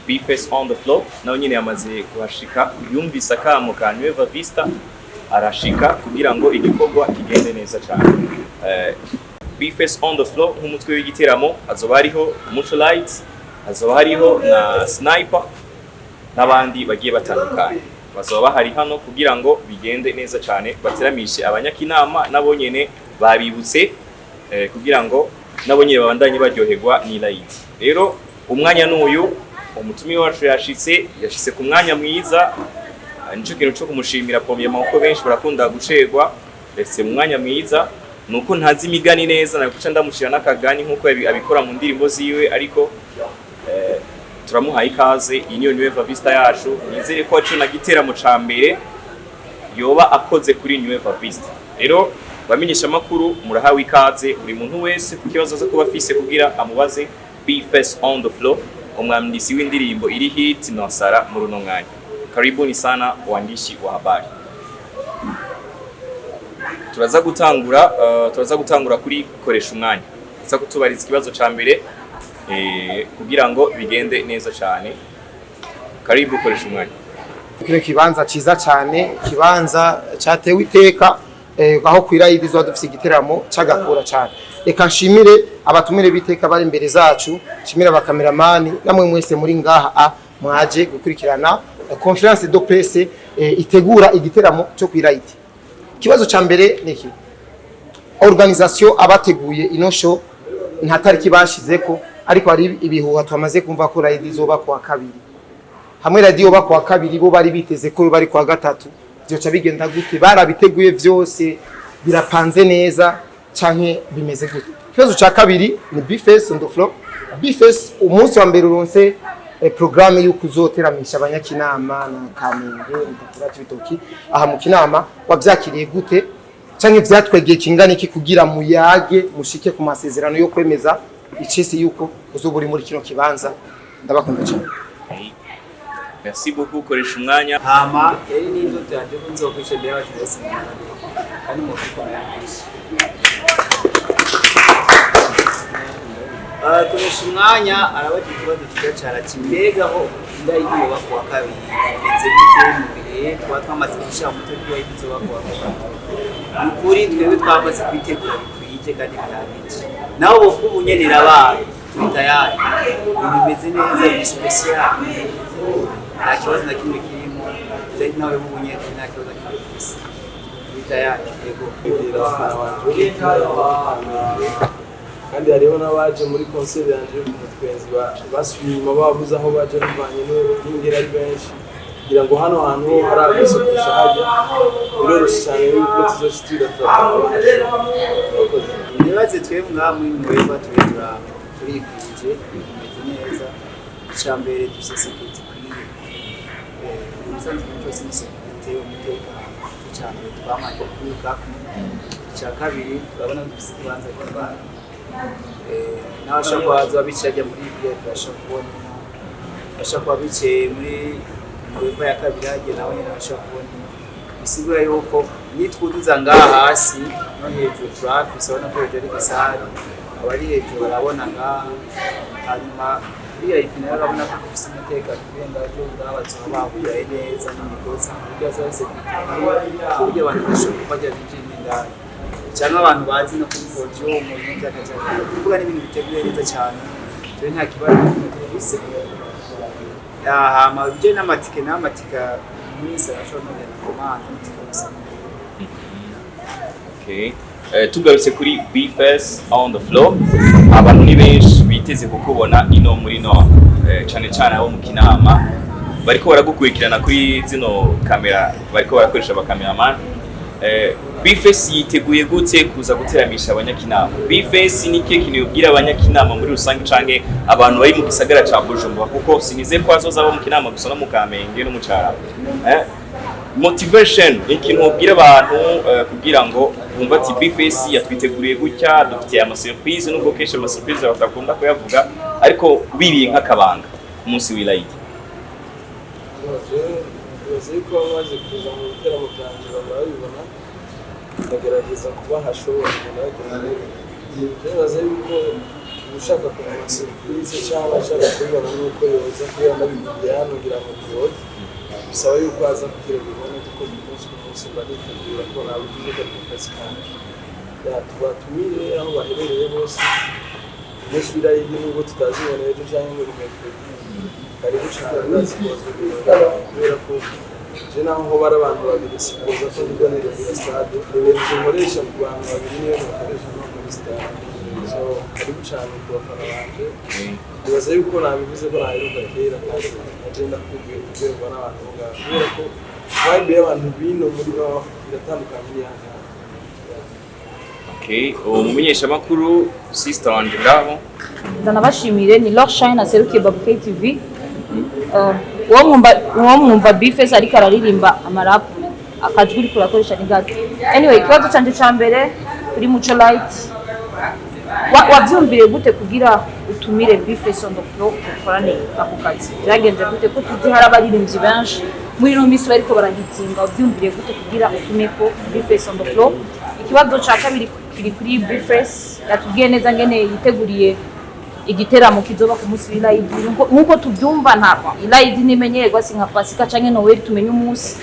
B-Face on the floor nawe nyine yamaze kuhashika, yumvise akamo ka Nueva Vista arashika kugira ngo igikorwa kigende neza cyane. B-Face on the floor nk'umutwe w'igiteramo, hazoba hariho Muco Lights, hazoba hariho na Sniper n'abandi bagiye batandukanye bazoba bahari hano kugira ngo bigende neza cyane, bateramishe abanyakinama nabo nyene babibutse kugira ngo nabo nyene babandanye baryoherwa n'irayidi. Rero umwanya n'uyu, umutumire wacu yashitse ku mwanya mwiza. Nico kintu co kumushimira premièrement, kuko benshi barakunda gucerwa. Yashitse mu mwanya mwiza. Nuko ntazi imigani neza, nakuca ndamushira n'akagani nkuko abikora mu ndirimbo ziwe, ariko turamuhaye ikaze. Iyi niyo Nueva Vista yacu. Nizere ko aco na giteramo ca mbere yoba akoze kuri Nueva Vista. Rero bamenyesha makuru, murahawe ikaze, buri muntu wese ku kibazo aza kuba afise kugira amubaze B-Face on the floor, umwandisi w'indirimbo iri hit Nosara muri uno mwanya. Karibuni sana waandishi wa habari. Turaza gutangura kuri koresha umwanya, tuza kutubariza ikibazo ca mbere kugira ngo bigende neza cyane. Karibu, koresha umwanya. Kino kibanza ciza cyane, ikibanza cyatewe iteka, aho kwirayidi zo dufise igiteramo cagakura cyane. Reka nshimire abatumire b'iteka bari imbere zacu, nshimire abakameramani namwe mwese muri ngaha mwaje gukurikirana conférence de presse itegura igiteramo cyo kwirayidi. Ikibazo ca mbere ni iki: organisation, abateguye ino show, nta tariki bashizeko, ariko hari ibihuha twamaze kumva ko rayidi izoba kuwa kabiri. Hamwe radiyo ba kuwa kabiri, bo bari biteze ko bari kuwa gatatu, byoca bigenda gute? Barabiteguye vyose birapanze neza canke bimeze gute? Ikibazo ca kabiri ni B-Face on the floor. B-Face, umunsi wa mbere uronse programme y'uko uzoteramisha abanyakinama na Kamenge, Mutakura, Cibitoki, aha mu Kinama, wavyakiriye gute canke vyatwegeye kingana iki kugira muyage mushike ku masezerano yo kwemeza icisi yuko uzoba uri muri kino kibanza? Ndabakunda cyane. Merci beaucoup, koresha umwanya. Hama yari n'indoto yanjye ko nzokwica imbere y'abacu bose mu Rwanda kandi mu bikomeye menshi. Koresha umwanya arabagira ikibazo cyiza cyane ati: "Mbega ho inda kuwa kabiri bimeze gute mu bihe tuba twamaze gushyira mu mutwe ko izoba kuwa gatatu?" Ni ukuri twebwe twamaze kwitegura bikwije kandi bihagije. Naho bo ubu nyene irabaye, turi tayari, ibintu bimeze neza, biri special, nta kibazo na kimwe kirimo. Ndetse nawe ubu nyene nta kibazo na kimwe dufise, turi tayari, yego. Abafana banje kandi hariho n'abaje muri concert yanje yo ku Mutwenzi basubiye inyuma babuze aho baje bivanye n'ingeri ari benshi, kugira ngo hano hantu ho haragutse kurusha hajya, biroroshye cyane yuko tuzoshitira turataha. Murakoze. Nibaze twebwe ngaha muri Nueva turi turikwije, bimeze neza. Icya mbere, dufite sécurité ikwiye. Umusanzu ikintu cyose ni sécurité, umutekano. Icya mbere twamanje kwirukako. Icya kabiri, turabona ko dufite ikibanza cy'abantu n'abashobora kuba baza bicaye hajya muri VIP, bashobora kubona ino, bashobora kuba bicaye muri Nueva ya kabiri hajya, naho nyine bashobora kubona ino. Bisigura yuko nitwuduza ngaha hasi no hejuru turahafise, urabona ko hejuru ari gisare, abari hejuru barabona ngaha. Hanyuma VIP nayo urabona ko dufise umutekano kurenga ejo, ngaha bazoba bahuyaye neza n'imigozi ku buryo hazoba hari sécurité, ku buryo abantu bashobora bajya binjiramo indani cyangwa abantu bazi no kuri podium by'akajagari, kuvuga n'ibintu biteguye neza cyane. Twe nta kibazo na kimwe dufise. Hama ibijyanye n'amatike muri arashobora no kugenda commande n'itike gusa. Okay. Tugarutse kuri B-Face on the floor, abantu ni benshi biteze kukubona ino muri no cane cane abo mu Kinama bariko baragukurikirana kuri zino kamera bariko barakoresha abakameramani. B-Face yiteguye gute kuza guteramisha abanyakinama? B-Face ni ikihe kintu yobwira abanyakinama muri rusange canke abantu bari mu gisagara ca Bujumbura, kuko sinize ko hazoza abo mu Kinama gusa, no mu Kamenge no mu Carama? Motivation ni ikintu wabwira abantu kugira ngo bumve ati B-Face yatwiteguriye gutya, dufitiye ama surprise, nubwo kenshi ama surprise batakunda kuyavuga, ariko bibiye nk'akabanga ku munsi w'irayidi. Nibaza yuko bamaze kuza mu biteramo byanje baba babibona, ndagerageza kubaha show, bagenda bagenda. Nibaza yuko Ushaka kumenya surprise cyangwa ashaka kubibona nuko yoza, kubera ndabivugiye hano ngira ngo biyoze, bisaba yuko aza kugira bibone, kuko ku munsi ku munsi mba nitegura ko nabivuze ko ari ku kazi kanje. Ya, tubatumire aho baherereye bose umunsi w'irayidi, nubwo tutazibona ejo cyangwa ngo ni mercredi. Karibu cyane, ndazi ko bazobibona, kubera ko je naho hoba ari abantu babiri, sikuza ko ndiko nirindira stade. Ibintu nkoresha ku bantu babiri niyo nkoresha no muri stade. So karibu cyane ku bafana banje. Nibaza yuko nabivuze ko naheruka kera, kandi agenda kubwiye kuryoherwa n'abantu bo ngaho, kubera ko vibe y'abantu bino muri bo iratandukanye n'iy'ahandi hantu. Okay, uwo mumenyeshamakuru, sister wanje ngaho. Ndanabashimire, ni Lord Shine aserukiye Babu TV. Uwo mwumva B-Face ariko araririmba amarapu, akajwi uriko urakoresha ni gato. Anyway, ikibazo canje ca mbere kuri Muco Light: wavyumviriye gute kugira utumire B-Face on the floor ukorane ako kazi? Vyagenze gute, ko tuzi hari abaririmbyi benshi muri ino minsi bariko barahitinga? Wavyumviriye gute kugira utumeko B-Face on the floor? Ikibazo ca kabiri kiri kuri B-Face. Yatubwiye neza ngene yiteguriye igiteramo kizoba ku munsi w'Ilayidi. Nkuko tubyumva, ntabwo Ilayidi nimenyerwa, si nka Pasika canke Noel tumenye umunsi.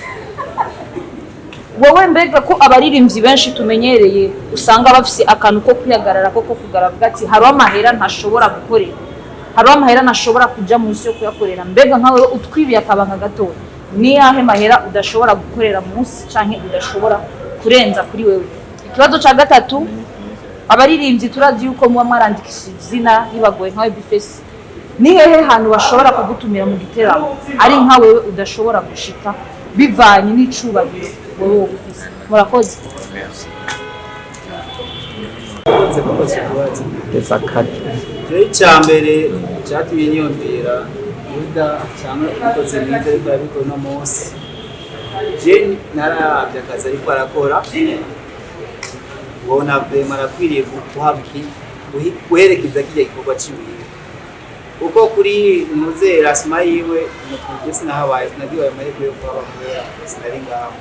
Wowe mbega ko abaririmbyi benshi tumenyereye usanga bafise akantu ko kwihagarara, ko kugaragaza ati hariho amahera ntashobora gukorera, hariho amahera ntashobora kuja munsi yo kuyakorera, mbega nkawe utwibiye akabanga gatoya, ni yahe mahera udashobora gukorera munsi canke udashobora kurenza kuri wewe? Ikibazo ca gatatu: abaririmbyi turazi yuko muba mwarandikishije izina ribagoye. Nkawe B-Face, ni hehe hantu bashobora kugutumira mu giteramo ari nka wewe udashobora gushika bivanye n'icubahiro wowe woba ufise? Murakoze. Merci. Murakoze kubaza ikibazo. Keza kare. Rero icya mbere cyatumye niyumvira Yuda cyangwa umukozi mwiza ariko arabikora uno munsi, je narabye akazi ariko arakora, ubona vraiment arakwiriye guhabwa guherekeza kirya gikorwa ciwiwe, kuko kuri ntuze rasima yiwe je sinahabaye, sinagiwe ayo mahirwe yo kuhaba kubera sinari ngaho,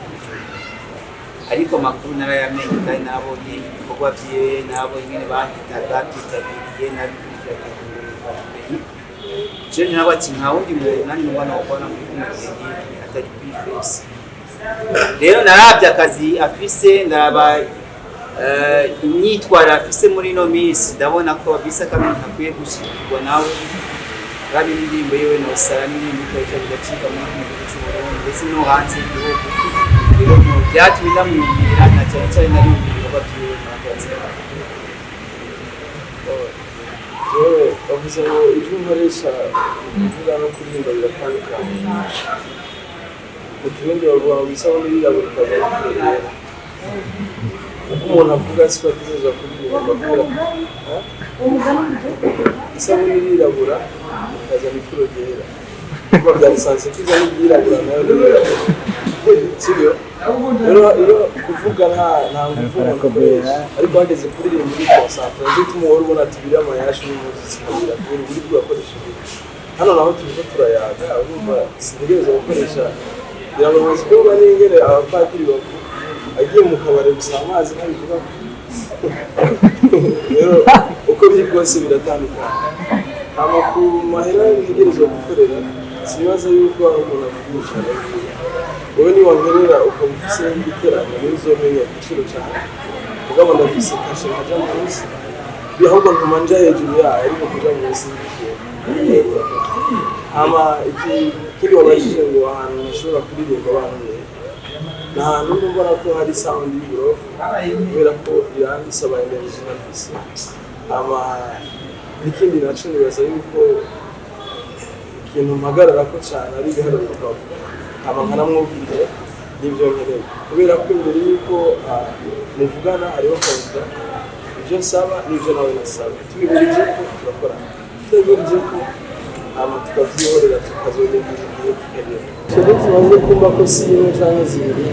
ariko amakuru narayamenye kandi nabonye ibikorwa vyiwe, nabonye ingene bahitaga byitabiriye, nabikurikiranye ku ngurukanabumenyi. Je nawe ati nta wundi muntu nanjye numva nokubona muri kino gihe nk'iki atari B-Face. Rero narabye akazi afise, ndaba imyitwarire afise muri ino minsi, ndabona ko bisa kandi ntakwiye gushyigikirwa nawe. Kandi n'indirimbo yiwe Nosara n'ibindi bikoresho bigacika muri kino gihugu cy'u Burundi ndetse no hanze y'igihugu. Rero mu byatumye ndamwumvira na cyane cyane nariyumvira ibikorwa byiwe. Murakoze. Jewe bavuze ngo ijwi nkoresha mu kuvuga no kuririmba biratandukanye. Mu Kirundi bavuga ngo isabune irirabura ikaza gufurera. Uko umuntu avuga siko ategerezwa kuririmba, kubera ha? Isabune irirabura ikazana ifuro ryera, kuba bya lisansi ko izana iryirabura nayo ntirirabura, sibyo? Rero iyo kuvuga nta ngufu umuntu akoresha, ariko hageze kuririmba uri concentré. Nicyo gituma uhora ubona ati biriya amayashu n'umuziki kabira kubera uburyo urakoresha ibintu. Hano naho turiko turayaga, urumva sintegereza gukoresha, kugira ngo muzi ko n'ingene abapadiri bavuga agiye mu kabari gusaba amazi ntabivuga. Rero uko biri kose biratandukanye. Hama ku mahera ntegerezwa gukorera, sinibaza yuko ari umuntu avuga umushahara wiwe. Wowe niwankorera ukaba ufise n'igiterane, niwe uzomenya igiciro cane. Mugabo ndafise cachet nkaja munsi, ahubwo ntuma nja hejuru yayo, ariko kuja munsi ntibikunda. Hama ikindi wabajije ngo ahantu ntashobora kuririmba bantuye, ni ahantu mba mbona ko hari sound y'uburofu, kubera ko iransaba energy nafise. Hama n'ikindi naco, nibaza yuko ikintu mpagararako cane ari ibiharuro twavuga, hama nkanamwubwira n'ibyo nkeneye, kubera ko imbere y'uko muvugana hariho contrat, ibyo nsaba n'ibyo nawe nasaba. Tubihurije ko turakorana, tutabihurije ko hama tukavyihorera, tukazorindira igihe kikagera. Twebwe tumaze kumva ko si imwe canke zibiri,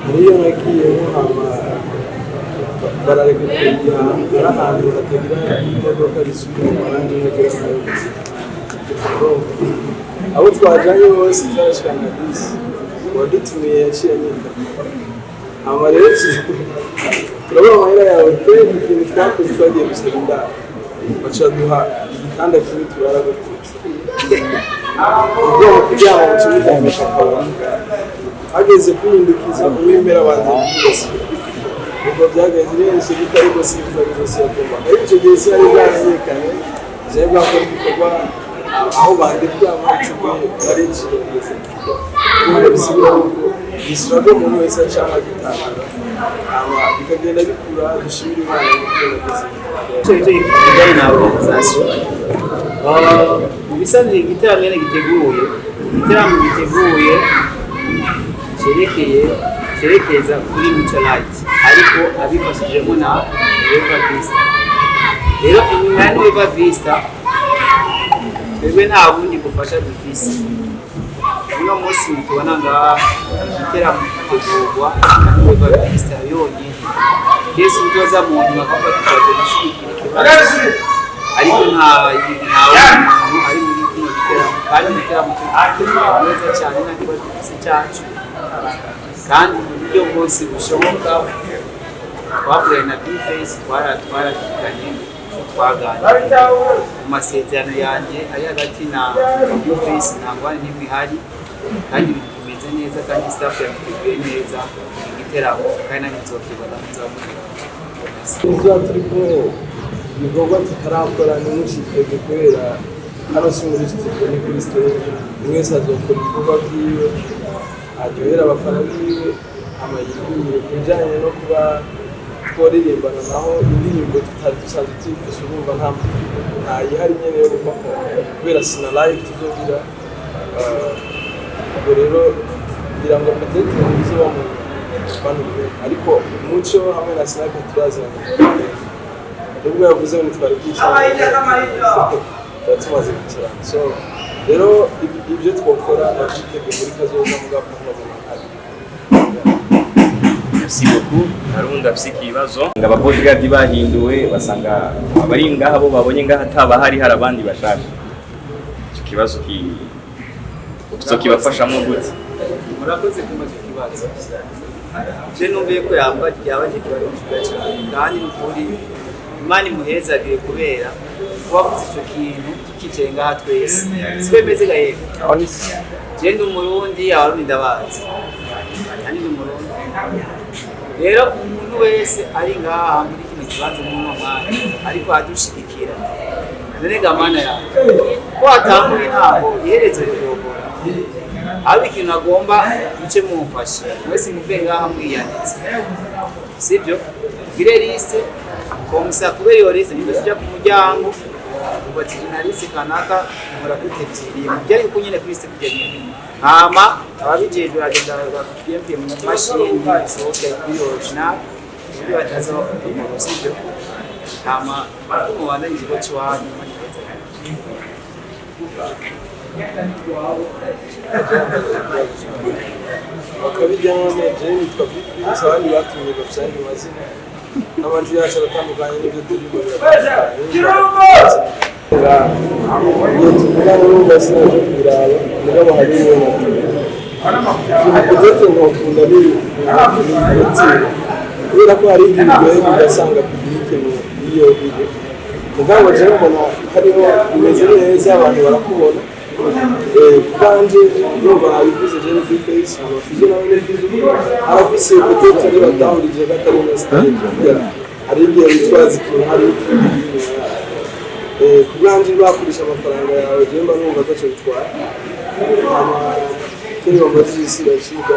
hariyo nagiyemo hama barareka kugira ari ahantu hatagira imodoka zisubira inyuma, nanjye nkagira amayobozi. Abo twajanye bose turashikana bisi, uwadutumiye yaciye anyitaba. Hama rero turabona amahera yawe pe. Ikintu twakoze, twagiye gusaba indaro. Baca duha igitanda kimwe turara gutyo, ubwoba kuryama mu kibuga akabona hageze kwihindukiza uwemera abanza kwiyesa. Ubwo byagenze benshi gute, ariko sifuza kuzosiyatuma. Ariko icyo gihe sinari bwamenyekane, sinari bwakora igikorwa aho bandikura. Muri icyo gihe nari nshinzwe kubera bisigura yuko gisiraga umuntu wese acama agitangura, hama bikagenda bikura. Dushimira Imana yuko nageze. Icyo kijyanye na organisation, mu bisanzwe igitaramo nyene giteguye, igitaramo giteguye cyerekeye cyerekeza kuri Muco Light, ariko abifashijemo na Nueva Vista. Rero inyuma ya Nueva Vista, twebwe nta bundi bufasha dufise. Uno munsi mutubona ngaha, igiteramo gitegurwa na Nueva Vista yonyine. Kesi utoza mu nyuma akavuga tukaje gushyigikira ikibazo, ariko nta wundi muntu ari muri kino giteramo, kandi igiteramo tugitegura neza cyane, nta kibazo dufise cyacu. Kandi mu buryo bwose bushoboka twavuganye na B-Face, twaravuganye, icyo twaganiriye mu masezerano yanjye ari hagati na B-Face, nta ngorane n'imwe ihari, kandi ibintu bimeze neza, kandi staff yabiteguye neza igiteramo, kandi nanjye nzokibona nzamubwira. Tuba turi kumwe, ibikorwa tutarakora ntimucikege, kubera hano si muri studio, ni kuri stage. Buri wese azokora ibikorwa byiwe aryohera abafana biwe amayigire. Ku bijyanye no kuba twaririmbana naho, indirimbo tutari dusanzwe tuyifise, urumva ntayihari nyene yo guperforma, kubera sina live tuzogira. Ubwo rero ngira ngo peut-être bizoba mu bantu, ariko Muco hamwe na Sniper turaziranye. Nubwo yavuze ngo ntitwari kwicarana, tuba tumaze kwicarana. So rero ibyo twakora babyitege muri kazoza, mugabo murabona ari Merci beaucoup. Hari undi afise ikibazo? Ngo aba bodyguard bahinduwe, basanga abari ngaha bo babonye ngaha ataba hari abandi bashasha. Icyo kibazo ki kibafashamo gute? Murakoze kumva icyo kibazo. Je numviye ko yabaje ikibazo cyiza cyane, kandi ni ukuri Imana imuhezagire, kubera wavuze icyo kintu tukicaye ngaha twese. Siko bimeze ga yego? Je ndi Umurundi, Abarundi ndabazi, kandi ndi Umurundi. Rero umuntu wese ari ngaha muri kino kibanza muri uno mwanya ariko adushigikira, none ga Mana yawe, ko atangura intango iherezo rirogora. Ahubwo ikintu agomba muce mumfashe mwese, muve ngaha mwiyanditse, sibyo? Tugire liste comme ça, kubera iyo liste niba tujya ku muryango ubatije na liste kanaka nkora kuri ebyiri mujyane uko nyine kuri liste kujya nyine, hama ababijejwe baragenda bakiyempiye mu mashini bisohoke kuri original, kuburyo bataza bafata umuntu, sibyo? Hama mubandanye ikigo cy'iwanyu. Bakabijya none jewe nitwa Big, abandi batumye bafite ayandi mazina, n'amajwi yacu aratandukanye, n'ibyo turimo biratandukanye. Igihe tuvugana n'ubu sinaje kubiraba, mugabo hari uwo natumye. Ikintu peut-être ntokunda ni umutima, kubera ko hari igihe uryoherwa ugasanga public mu iyo iri, mugabo jewe mbona hariho bimeze neza, abantu barakubona. Kubanje ndumva nabivuze, jewe B-Face amafizo nawe ni Fizo, arafise peut-être ibyo batahurije ko atari na style. Hari igihe witwaza ikintu, hari ikindi inyuma yayo. Ku bwanje bakurisha amafaranga yawe, jewe mba numva ataco bitwaye. Hama ikindi bambajije isi iracika.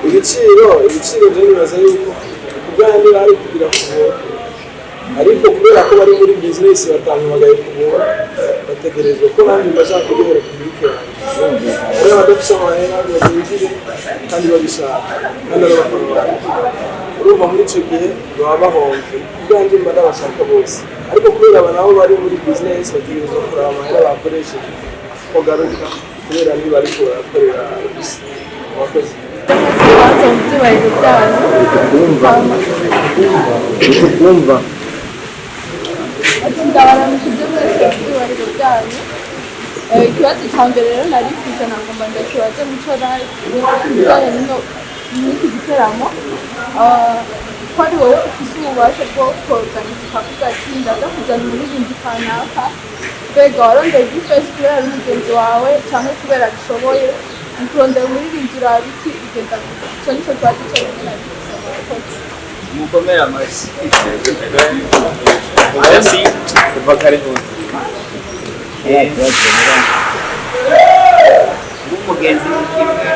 Ibiciro je nibaza yuko ku bwanjye bari kugira ku buntu, ariko kubera ko bari muri business batampamagaye ku buntu, bategerezwa ko nanjye mbashaka kuryohera public yanjye. Rero abadafise amahera ngo binjire kandi babishaka, kandi ari abafana banjye, urumva muri ico gihe baba bahomvye. Ku bwanjye mba ndabashaka bose, ariko kubera aba nabo bari muri business, bategerezwa kuraba amahera bakoresheje ko garuka, kubera ntibariko barakorera gusa. Abakozi Ibibazo mu byubahiro byanyu. Kumva. Ati ndabaramukije mwese mu byubahiro byanyu. Ikibazo cya mbere rero narifuje nagomba ndakibaze Muco Light, ibijyanye n'iki giteramo. Ko ari wowe ufise ububasha bwo kuorganiza, ukavuga ati ndaza kuzana umuririmbyi kanaka, mbega warondeye B-Face kubera ari umugenzi wawe canke kubera abishoboye? Mu kurondera umuririmbyi uraba iki? Bigenda gute? Ico nico kibazo conyene nari mfise, murakoze. Mukomere amashyi. Merci. Kuva kare hose. Umugenzi ni kimwe,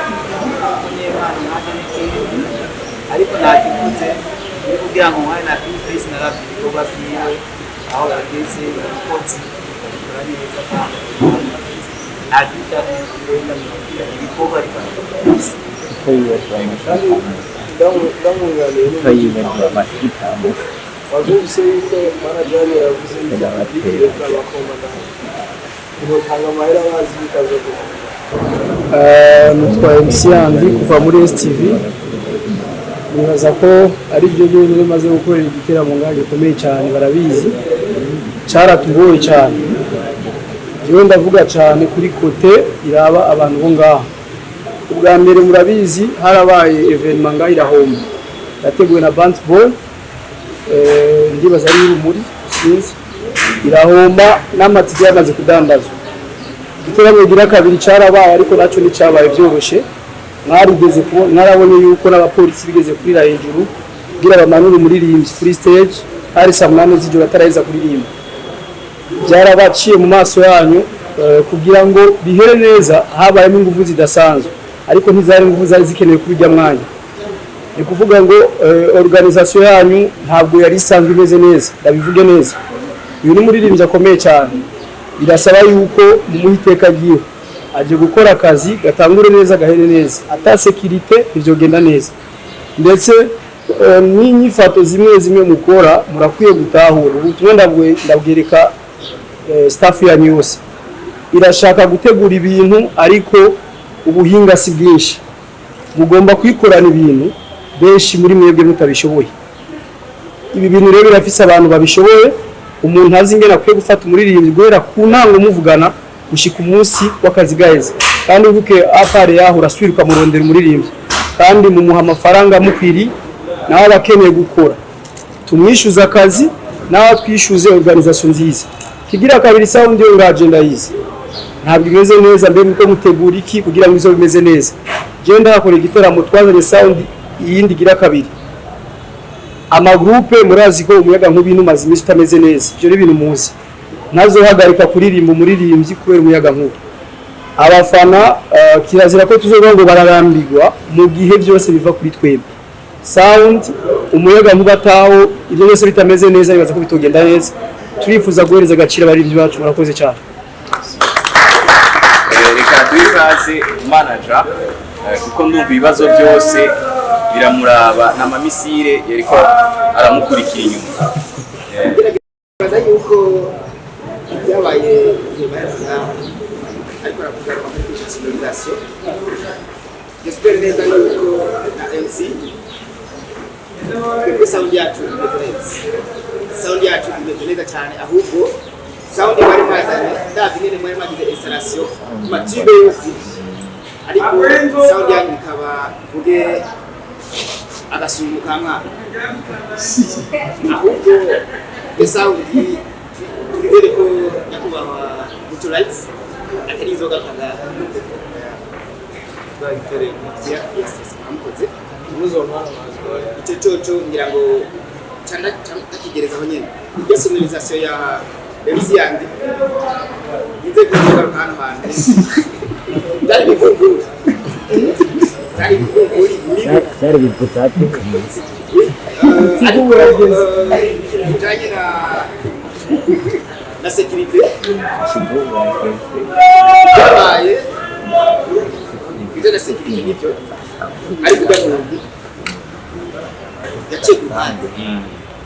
umunyempano nanjye ni ikindi, ariko nakivuze ni kugira ngo nkware na B-Face, naravye ibikorwa vyiwe aho bageze, umukozi abikora neza kandi nta ibikorwa ariko arabikora. Kandi ndamwunganiye wabyumvise yuko manager yavuze yuko yigire abakomanda ntibotanga amahera bazi bikaza guhomba. Nitwa MC Yandi kuva muri STV. Nibaza ko ari byo byonyine maze gukorera igiteramo ngaha gikomeye cyane, barabizi, cyaratugoye cyane. Jewe ndavuga cyane kuri côté iraba abantu bo ngaha. Ubwa mbere murabizi, harabaye événement ngaha irahomba, yateguwe na Bant Boy, ndibaza ari urumuri, sinzi, irahomba n'amatike yamaze kudandazwa. Igiteramo gira kabiri cyarabaye, ariko nacyo nticyabaye byoroshe. Mwarigeze kubona, mwarabonye yuko n'abapolisi bigeze kurira hejuru kugira bamanure umuririmbyi kuri stage, hari saa 8 z'ijoro ataraheza kuririmba. Byarabaciye mu maso yanyu. Kugira ngo bihere neza habayemo ingufu zidasanzwe, ariko ntizari ingufu zari zikenewe kuri ujya mwanya. Ni kuvuga ngo organisation yanyu ntabwo yari isanzwe imeze neza. Ndabivuge neza, uyu ni umuririmbyi akomeye cyane, birasaba yuko mumuha iteka ryiwe. Aje gukora akazi, gatangure neza gahere neza. Ata sécurité ntivyogenda neza. Ndetse n'inyifato zimwe zimwe mukora, murakwiye gutahura ubutumwa ndabwereka. Staff yanyu yose irashaka gutegura ibintu, ariko ubuhinga si bwinshi. Mugomba kwikorana ibintu benshi muri mwebwe mutabishoboye. Ibi bintu rero birafise abantu babishoboye, umuntu azi ingene akwiye gufata umuririmbyi guhera ku ntango muvugana gushika umunsi w'akazi gaheze. Kandi wibuke afare yaho urasubira ukamurondera umuririmbyi, kandi mumuha amafaranga amukwiriye, nawe aba akeneye gukora. Tumwishyuze akazi, nawe twishyuze organisation nziza. Kigira kabiri, sound yo ngaje ndayizi, ntabwo imeze neza. Mbere uko mutegura iki kugira ngo izo bimeze neza? Je ndakora igiteramo, twazanye sound iyindi igira kabiri. Amagroupe murazi ko umuyaga nkuba umaze iminsi utameze neza, ibyo ni ibintu muzi. Ntazohagarika kuririmba umuririmbyi kubera umuyaga nkuba. Abafana kirazira ko tuzovuga ngo bararambirwa mu gihe byose biva kuri twebwe. Sound, umuyaga nkuba atawo, ibyo byose bitameze neza, bibaza ko bitogenda neza. Turifuza guhereza agaciro abaririmbyi bacu. Murakoze cyane. Reka duhe ikaze manager, kuko ndumva ibibazo byose biramuraba n'amamisire yariko aramukurikira inyuma. Nibaza yuko ibyabaye igihe bayavuga, ariko aravuga abakoresha sonorisation. J'espère neza yuko na MC twebwe sound yacu imeze neza, sound yacu imeze neza cyane. Ahubwo sound mwari mwazanye, ndavye ingene mwari mwagize installation ku matube yose, ariko sound yanyu ikaba mvuge agasumu ka mwana. Ahubwo iyo sound twizere ko nyakubahwa Mutulights atari inzoga ngaha. Yes, mwamukoze. Icyo coco ngira ngo ndakigerezaho nyene, iyo sonorisation ya MC yandi ngize kugaruka hano hantu, byari ibivumburi, byari ibivumburi mibi. Byari bivuzate. Ariko bijanye na sécurité byabaye, bijanye na sécurité nibyo, ariko ujya muntu yaciye ku ruhande,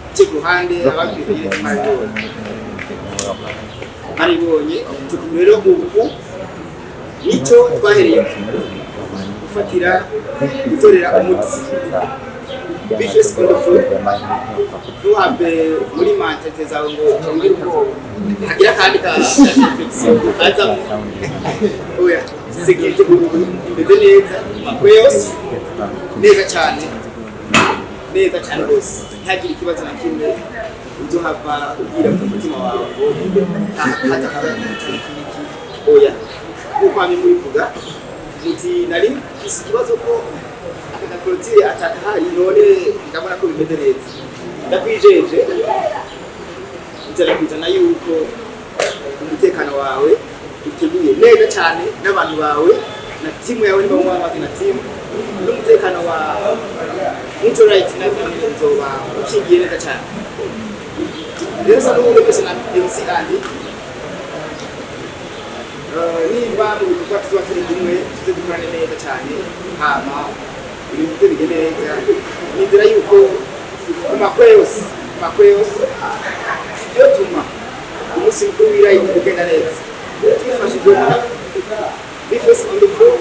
yaciye ku ruhande, ababwiye twaribonye, baribonye. Rero ubu nicyo twahereye gufatira gutorera umuti. B-Face on the floor, ntuhave muri mentalité zawe ngo ongere ubwoba, hagira akandi ka réflexion kazamo. Oya, sécurité ubu imeze neza, amakuru yose neza cyane. Neza cyane rwose, ntihagire ikibazo na kimwe uzohava ubwira mu mutima wawe ngo hatakaba iki n'iki. Oya, kuko hamwe mubivuga muti nari mfise ikibazo ko aka ga clôture atakahari, none ndabona ko bimeze neza. Ndakwijeje 100% yuko umutekano wawe uteguye neza cyane n'abantu bawe na timu yawe, niba mwamaze na timu n'umutekano wa Muco Right na family uzoba ukingiye neza cyane. Rero sa n'ubundi wese na MC Andy, nimba mu bikorwa tuzoba turi kumwe, tuze dukorane neza cyane, hama ibintu bize bigende neza. Nizera yuko mu makwe yose byotuma umunsi mukuru w'irayi ugenda neza twifashijwe na B-Face on the floor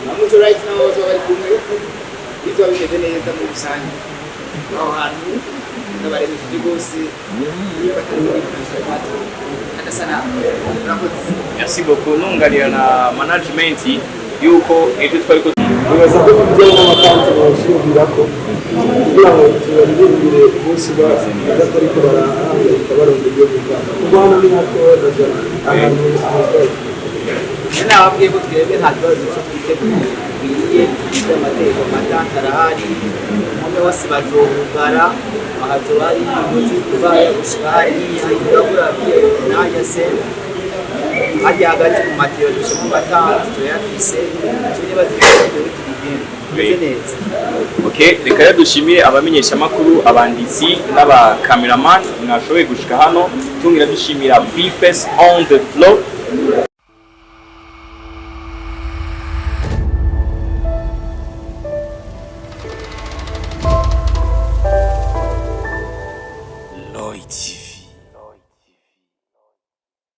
na Muco Right, nabo bazoba bari kumwe, bizoba bimeze neza muri rusange. Aho hantu ndabaremesheje rwose, niba atari muri hadasa nabi. Murakoze. Merci beaucoup. Nunganira na management yuko ejo twari ko Nibaza ko kubijyanye n'amatanti bashiyumvira ko kugira ngo tubaririmbire umunsi batariko barahangayika barondera ibyo bugana, kuko hano ni hato ahantu hatoya. Nababwiye ko twebwe nta kibazo dufite, twiteguye bikwiriye by'amategeko. Amatante arahari, umwe wose bazowugara, bakazoba hari imigozi kuva gushika hariya igabura n'ahajya se hajya hagati mu matiyo dushiramo amatante, turayafise. Icyo nibaza ibyo tubigenda tumeze neza. Okay, reka rero dushimire abamenyeshamakuru, abanditsi n'aba cameraman mwashoboye gushika hano. Tungira dushimira B-Face on the floor.